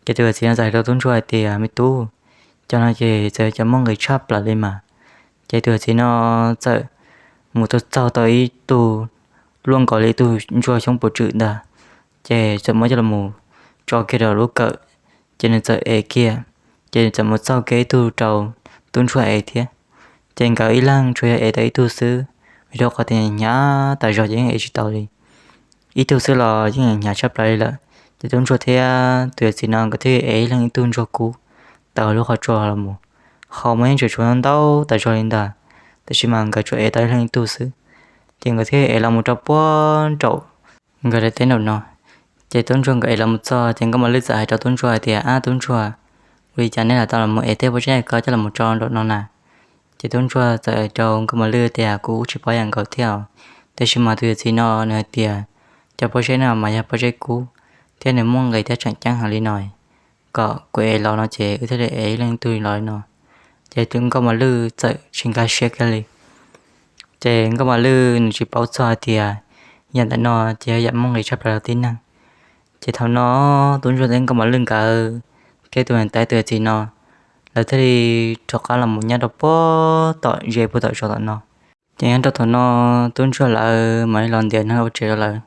Ces tus yawm txiv no txawm hais rau tub ntsuag hais tias, Me tub, cov no ces txawm cov muaj nqis tshaj plaws li mas. Ces tus yawm txiv no txawm mus txog txog tau ib tug luaj nkaus li ib tug ntsuag xyoob puv tswm ntag, ces txawm muab coj los tso kiag rau lub kawm, ces nws txawm ev kiag, ces nws txawm mus txaug kiag ib tug rau tub ntsuag ev thiab. Ces nkawd ib leeg tsuas yog ev tau ib tug xwb, vim rau qhov tias hnyav tas zog ces yeej ev tsis tau li. Ib tug xwb los yeej hnyav tshaj plaws li lawm. Ces tub ntsuag thiab tus yawm txiv no nkawd thiaj ev ib leeg ib tug ntsuag kub tawm lub qhov tsua los mus. Hauv mas yeej tseem tshuav ntau tas zog li ntag, tab sis mas nkawd tsuas ev tau ib leeg ib tug xwb. Ces nkawd thiaj ev los mus rau puag nraum nkawd daim teb nraum no. Ces tub ntsuag nkawd ev los mus txog ces Nkauj Mos Lwj txawm hais rau tub ntsuag hais tias, Ab tub ntsuag, ua li cas nej lam tau los mus ev tej pob zeb ko coj los mus tso nraum no na? Ces tub ntsuag txawm hais rau Nkauj Mos Lwj tias, Kuv tsis paub yam nkaus thiab, tab sis mas tus yawm txiv no nws hais tias cov pob zeb no mas yog pob zeb kub thiab nws muaj nqis thiab tseem ceeb heev li no, kom kuv ev los no ces wb thiaj li ev ib leeg ib tug los li no. Ces tus Nkauj Mos Lwj txawm tsis nkag siab kiag li. Ces Nkauj Mos Lwj nws tsis paub txog hais tias yam ntawm no ces yog yam muaj nqis tshaj plaws rau tib neeg. Ces thaum no tub ntsuag thiab Nkauj Mos Lwj nkawd thiab tus niam tais tus yawm txiv no lawv thiaj li rov qab los mus nyob rau puag tom ze puag tom zos tom no. Ces nyob rau thaum no tub ntsuag lawv mam li los ntiav neeg ua tsev rau lawv.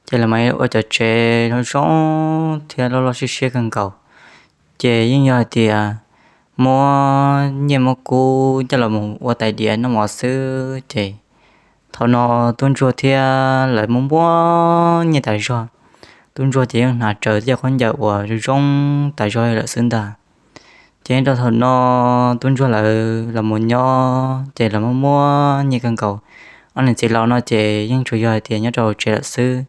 Ces lawv mam li ua cov tsev zoo zoo thiab loj loj siab siab kawg nkaus. Ces yeej yog hais tias muab nyiaj muab kub coj los mus ua tais diav noj mov xwb. Ces thaum no tub ntsuag thiab lawv muaj muaj nyiaj tas zog. Tub ntsuag ces yeej hnav rawv tej khaub ncaws uas zoo zoo tas zog lawm xwb ntag. Ces nyob rau thaum no tub ntsuag lawv los mus nyob ces los muaj muaj nyiaj kawg nkaus. Ob niam txiv laus no ces yeej tsuas yog hais tias nyob rau tsev lawm xwb.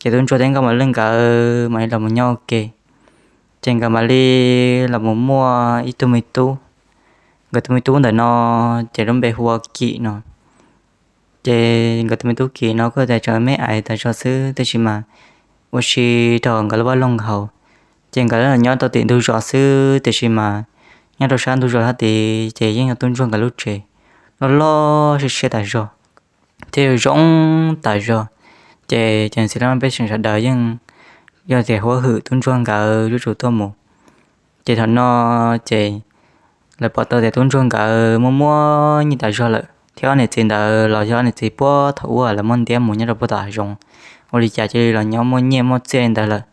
Ces tub ntsuag thiab Nkauj Mos Lwj nkawd mam li los mus nyob ua ke. Ces nkawd mam li los mus muaj ib tug me tub. Nkawd tus me tub ntawm no ces lub npe hu ua Kim no. Ces nkawd tus me tub Kim no kuj tias tseem me ais tas zog xwb, tab sis mas ua si rau nkawd lub vaj loog haus. Ces nkawd los nyob rau tim ntug zos xwb, tiam sis mas nyob rau sab ntug zos sab tid ces yeej yog tub ntsuag nkawd lub tsev loj loj siab siab tas zog thiab zoo tas zog. Ces cov niam txiv laj mej pej xeem sawv daws yeej yog tias huab hwm tub ntsuag nkawd zuj zus tuaj mus. Ces thaum no ces lawv pom tau tias tub ntsuag nkawd muaj muaj nyiaj tas zog lawm, thiab ob niam txiv ntawd los yog ob niam txiv puag thaum ub lawv muab ntiab mus nyob rau puag tom hav zoov, ua li cas cia li los nyob muaj nyiaj muaj txiaj li ntawd lawm.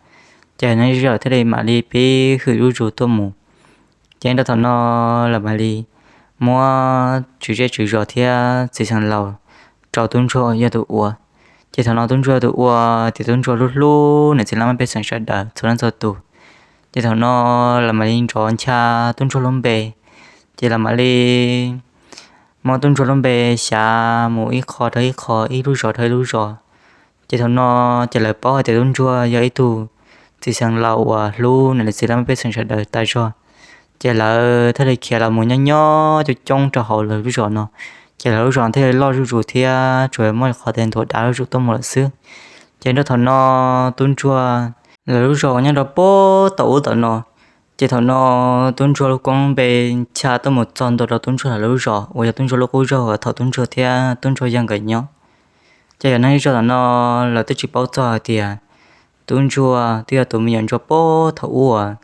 Ces neeg zej zog thiaj li mam li pib hwm zuj zus tuaj mus. Ces rau thaum no lawv mam li muab tswv zej tswv zos thiab txiv xeev laus rau tub ntsuag yog tus ua. Ces thaum no tub ntsuag yog tus ua, ces tub ntsuag hlub hlub niam txiv laj mej pej xeem sawv daws txhua leej txhua tus. Ces thaum no lawv mam li nrov ncha tub ntsuag lub npe, ces lawv mam li muab tub ntsuag lub npe xyav mus ib qho rau ib qho, ib lub zos rau ib lub zos. Ces thaum no ces lawv paub hais tias tub ntsuag yog ib tug txiv xeev laus uas hlub niam txiv laj mej pej xeem sawv daws tas zog. Ces lawv thiaj li khiav los mus nyob nyob coob coob rau hauv lawv lub zos no. Ces lawv lub zos thiaj li loj zuj zus thiab tsuas muaj qhov tias nthuav dav zuj zus tuaj mus lawm xwb. Ces rau thaum no tub ntsuag, lawv lub zos uas nyob rau puag tom ub tom no. Ces thaum no tub ntsuag lub koob npe ncha tuaj mus txog ntua rau tub ntsuag lawv lub zos uas yog tub ntsuag lub qub zos uas thaum tub ntsuag thiab tub ntsuag yawg nkawd nyob. Ces yog neeg zej zog tom no lawv twb tsis paub txog hais tias tub ntsuag twb yog tus me nyuam ntsuag puag thaum ub uas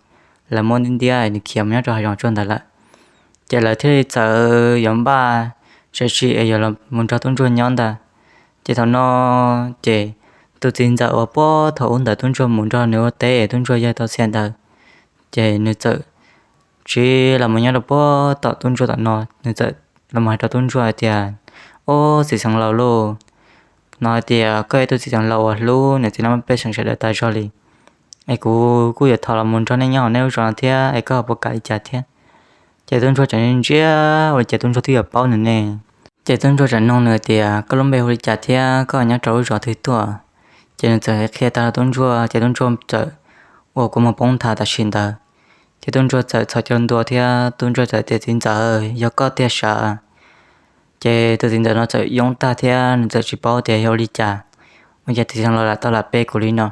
lawv muab ntiab ntiab nws khiav mus nyob rau hav zoov tsuag ntawd lawm. Ces lawv thiaj li txawm yuav npaj tshais tsis es yuav los mus nrog tub ntsuag nyob ntag. Ces thaum no ces tus txiv ntxawm uas puag thaum ub ntawd tub ntsuag mus nrog nws ua teb es tub ntsuag yawg tau txhia ntawd, ces nws txawm tsiv los mus nyob rau puag tom tub ntsuag tom no, nws txawm los hais rau tub ntsuag hais tias, Ob, txiv xeev laus lauj, no hais tias koj yog ib tug txiv xeev laus uas hlub niam txiv laj mej pej xeem sawv daws tas zog li, es kuv kuj yuav thov los mus nrog nej nyob hauv nej lub zos no thiab es koj ho puas kam li cas thiab? Ces tub ntsuag tseem ntsia ua li cas tub ntsuag twb yuav paub nws ne. Ces tub ntsuag tseem nug nws tias, Koj lub npe hu li cas thiab koj nyob rau lub zos twg tuaj? Ces nws txawm qhia tag rau tub ntsuag ces tub ntsuag txawm ua kua muag poob nthav tam sim ntawd. Ces tub ntsuag txawm txhos caug ntua thiab tub ntsuag txawm tias, Txiv ntxawm, yog koj tiag sav? Ces tus txiv ntxawm no txawm yoob tag thiab nws txawm tsis paub tias yog ua li cas, ua cas txiv xeev laus lam tau lam pe kuv li no.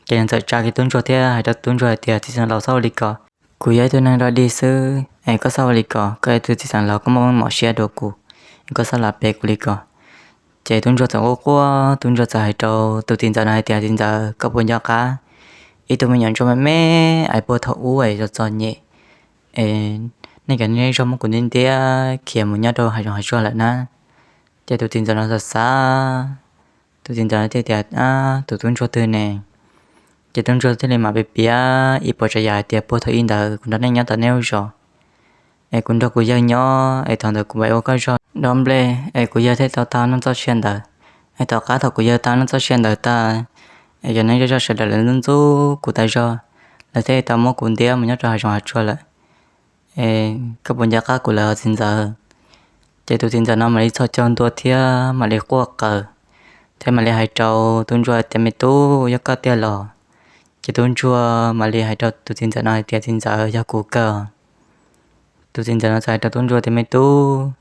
Ces nws txawm tsa kiag tub ntsuag thiab hais rau tub ntsuag hais tias, Txiv xeev laus, txhob ua li ko, kuv yog ib tug neeg dog dig xwb es koj txhob ua li ko, koj yog ib tug txiv xeev laus koj muaj meej mom siab dua kuv, es koj txhob lam pe kuv li ko. Ces tub ntsuag txawm quaj quaj, tub ntsuag txawm hais rau tus txiv ntxawm no hais tias, Txiv ntxawm, koj puas nco qab ib tug me nyuam ntsuag me me es puag thaum ub es txom txom nyem es nej cov neej zej zog muab kuv ntiab ntiab khiav mus nyob rau hav zoov hav tsuag lawm na? Ces tus txiv ntxawm no xav xav, tus txiv ntxawm no thiaj tias, Ab, tus tub ntsuag twg ne? Ces tub ntsuag thiaj li mam piav piav ib puas tsav yam hais tias, Puag thaum ub ntawd kuv nrog nej nyob tom nej lub zos es kuv nrog kuv yawg nyob es thaum ntawd kuv mam ua koj zog dob nplej es kuv yawg thiaj tau tag noj txoj sia ntawd. Es tom qab thaum kuv yawg tag noj txoj sia ntawd tag es cov neej zej zog sawv daws lawv ntxub ntxub kuv tas zog, lawv thiaj tau muab kuv ntiab mus nyob rau hav zoov hav tsuag lawm. Es koj puas nco qab kuv lawm os txiv ntxawm? Ces tus txiv ntxawm no mam li txhos caug ntua thiab mam li quaj qw thiab mam li hais rau tub ntsuag tias, Me tub, yog koj tiag los? Ces tub ntsuag mam li hais rau tus txiv ntxawm no hais tias, Txiv ntxawm, yog kuv kawg. Tus txiv ntxawm no txawm hais rau tub ntsuag tias, Me tub,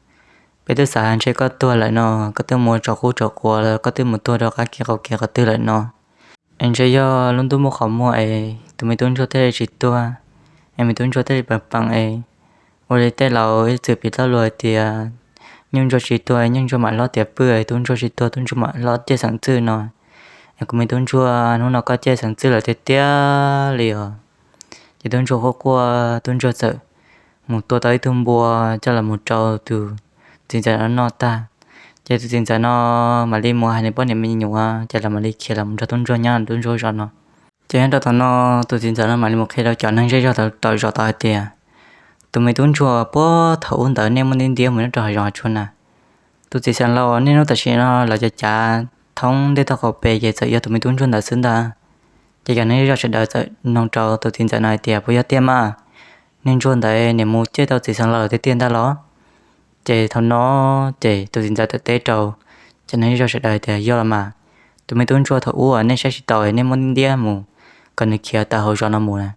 peb twb xav ntshe koj tuag lawm no, koj twb mus tsaus qub tsaus quav los koj twb mus tuag rau qab kev qaum kev qhov twg lawm no. Es ntshe yog lub ntuj muaj qhov muag es tus me tub ntsuag thiaj li tsis tuag, es me tub ntsuag thiaj li peem peem es ua li tej laus ib txwm piv txoj lus hais tias, Nyuj ntsuag tsis tuag, nyuj ntsuag mam hlob tiav pwj, es tub ntsuag tsis tuag, tub ntsuag mam hlob ciaj xeem txwj no. Es kuv me tub ntsuag, hnub no koj ciaj xeem txwj lawm tiag tiag li os. Ces tub ntsuag quaj quaj, tub ntsuag txawm mus tua tau ib tug npua coj los mus rau tus txiv ntxawm no noj tag. Ces tus txiv ntxawm no mam li mus hais nws poj niam me nyuam, ces lawv mam li khiav los nrog tub ntsuag nyob tub ntsuag zos no. Ces nyob rau thaum no, tus txiv ntxawm no mam li mus qhia rau cov neeg zej zog tom zos tod hais tias, Tus me tub ntsuag puag thaum ub ntawd nej muab ntiab ntiab mus nyob rau hav zoov hav tsuag na, tus txiv xeev laus niaj hnub tam sim no lawv cav cav thoob ntej toj qaum pem ces txawm yog tus me tub ntsuag ntawd xwb ntag. Ces cov neeg zej zog sawv daws txawm nug rau tus txiv ntxawm no hais tias, Puas yog tiag mas? Niag ntsuag ntawd niam mus ciaj tau txiv xeev laus tiag tiag ntag los? Ces thaum no ces tus txiv ntxawm txawm teb rau cov neeg zej zog sawv daws tias, Yog los mas, tus me tub ntsuag thaum ub nej saib tsis taus nej muab ntiab mus kom nws khiav tawm hauv zos no mus na,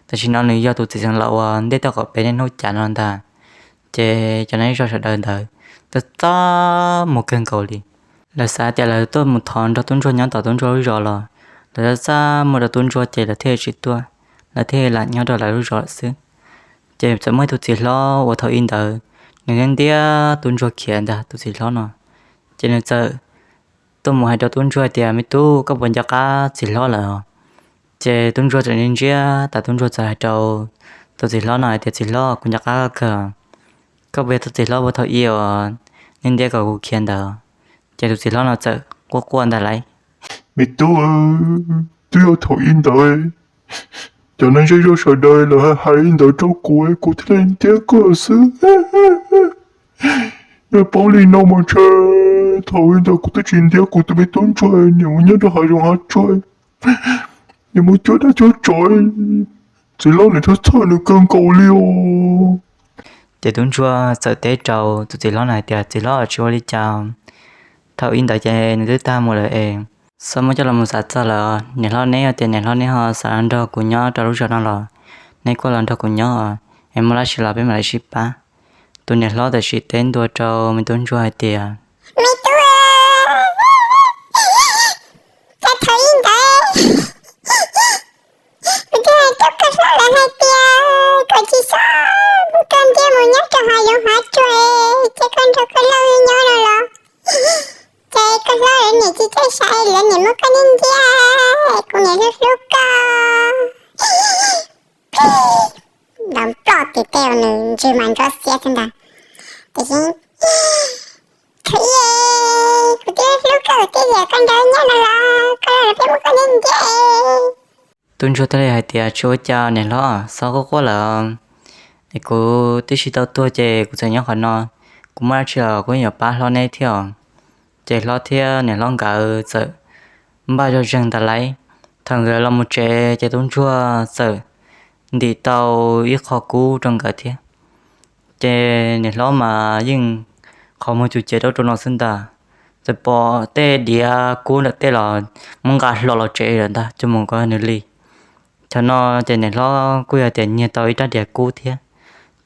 tam sim no nws yog tus txiv xeev laus uas ntej toj qaum pem niaj hnub cav no ntag. Ces cov neeg zej zog sawv daws ntawd txaj txaj muag kawg nkaus li. Lawv xav tias lawv tuaj mus thov nrog tub ntsuag nyob tom tub ntsuag lub zos los lawv txaj txaj muag rau tub ntsuag ces lawv thiaj tsis tuaj, lawv thiaj lam nyob rau lawv lub zos lawm xwb. Ces txawm muaj ib tug txiv hlob uas thaum ub ntawd nws ntiab ntiab tub ntsuag khiav ntag, tus txiv hlob no. Ces nws txawm tuaj mus hais rau tub ntsuag hais tias, Me tub, koj puas nco qab txiv hlob lawm os? Ces tub ntsuag txawm ntsia ntsia tas tub ntsuag txawm hais rau tus txiv hlob no hais tias, Txiv hlob, kuv nco qab koj kawg. Koj puas yog tus txiv hlob puag thaum ub uas ntiab ntiab kom kuv khiav ntawd? Ces tus txiv hlob no txawm quaj quaj ntag lauj, Me tub, twb yog thaum ub ntawd cov neeg zej zog sawv daws lawv hais li ntawd rau kuv, kuv thiaj li ntiab koj xwb. Yog paub li no mas ntshe thaum ub ntawd kuv twb tsis ntiab kuv tus me tub ntsuag niam mus nyob rau hav zoov hav tsuag, niam mus cuab dab cuab tsov, txiv hlob nws txhawj txhawj nws kawg nkaus li os. Ces tub ntsuag txawm teb rau tus txiv hlob no hais tias, Txiv hlob, tsis ua li cas. Thaum ub ntawd ces nws twb tag mus lawm es txhob muab coj los mus xav txog lawm. Niam hlob neb, yog tias niam hlob neb ho xav los nrog kuv nyob rau lub zos no los neb kuj los nrog kuv nyob, es muaj dab tsi los peb mam li sib pab. Tus niam hlob tam sim teb ntua rau me tub ntsuag hais tias, Me tub, cas thaum ub ntawd kuv twb hais rau koj hlob lawv hais tias kom tsis txhob muab koj ntiab mus nyob rau hav zoov hav tsuag, ces koj nrog koj hlob wb nyob no los, ces koj hlob lawv niam tsis txawj sai, lawv niam muab koj ntiab ntiab, kuv niam hlub hlub koj. Ntaus ploj Tis tej uas nws ntswg mas ntsuab xiab thiab ntag. Tiam sis, Thaum ub, kuv twb hlub koj tiag tiag, koj nrog nyob no los koj los peb muab koj ntiab ntiab. Tub ntsuag thiaj li hais tias, Tsis ua cas niam hlob, xob quaj quaj lawm, es kuv twb tsis tau tuag ces kuv txawm nyob qhov no, kuv muaj dab tsi los kuv yeej yuav pab hlob neb thiab os. Ces hlob thiab niam hlob nkawd txawm npaj zog zeeg ntawd lauj. Thaum nkawd los mus tsev ces tub ntsuag txawm ntim tau ib qho kub rau nkawd thiab. Ces niam hlob mas yeej qhov muag cum cev rau rau no xwb ntag, txawm pom tej diav kub ntawm tej los muab nqa hlo los tsev lawm ntag, coj mus kom nws li. Thaum no ces niam hlob kuj yog tias nyiag tau ib rab diav kub thiab.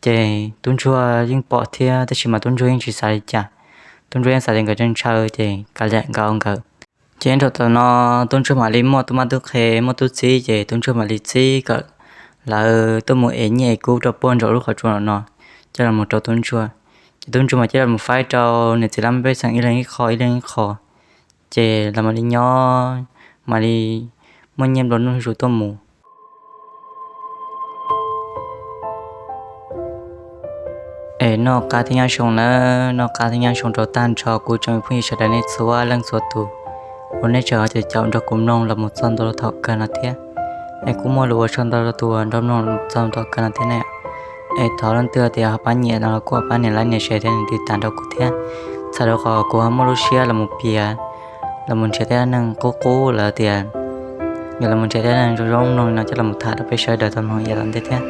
Ces tub ntsuag yeej pom thiab, tab sis mas tub ntsuag yeej tsis xav li cas, tub ntsuag yeej xav tias nkawd tseem ntshaw ces kav liam nkawd ua nkawd. Ces nyob rau thaum no tub ntsuag mam li muaj tub mab tub qhe muaj tub txib, ces tub ntsuag mam li txib kom lawv tuaj mus ev nyiaj ev kub rau puag nraum lub qhov tsua no coj los rau tub ntsuag. Ces tub ntsuag mas coj los faib rau niam txiv laj mej pej xeem ib leeg ib qho ib leeg ib qho. Ces lawv mam li nyob, mam li muaj nyiaj nplua nuj zuj zus tuaj mus. Es noj qab thiab nyob zoo nawb, noj qab thiab nyob zoo rau tag nrho kuv tsoom phooj ywg sawv daws nej txhua leej txhua tus uas nej tseem ho caum caum nrog kuv mloog los mus txog ntua thaum kawg no thiab. Es kuj muaj lus ua tsaug ntau rau tus uas nrog mloog txog thaum kawg no thiab ne. Es thov leej twg tias ho pab nyiam no los kuj ho pab nias like nias share thiab nias tiv tas rau kuv thiab. Txhawm rau qhov kuv ho muaj lub siab los mus piav, los mus nrhiav tej dab neeg qub qub lawv tias, yog los mus nrhiav tej dab neeg zoo zoo mloog li no coj los tham rau peb sawv daws tau mloog ib yam tom ntej thiab.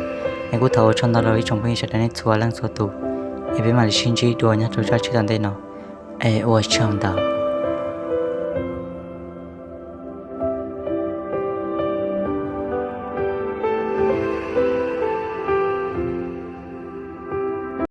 Es kuj thov ua tsaug ntau rau ib tsoom phooj ywg sawv daws nej txhua leej txhua tus, es peb mam li sib ntsib dua nyob rau zaj tshiab tom ntej no. Es ua tsaug ntau.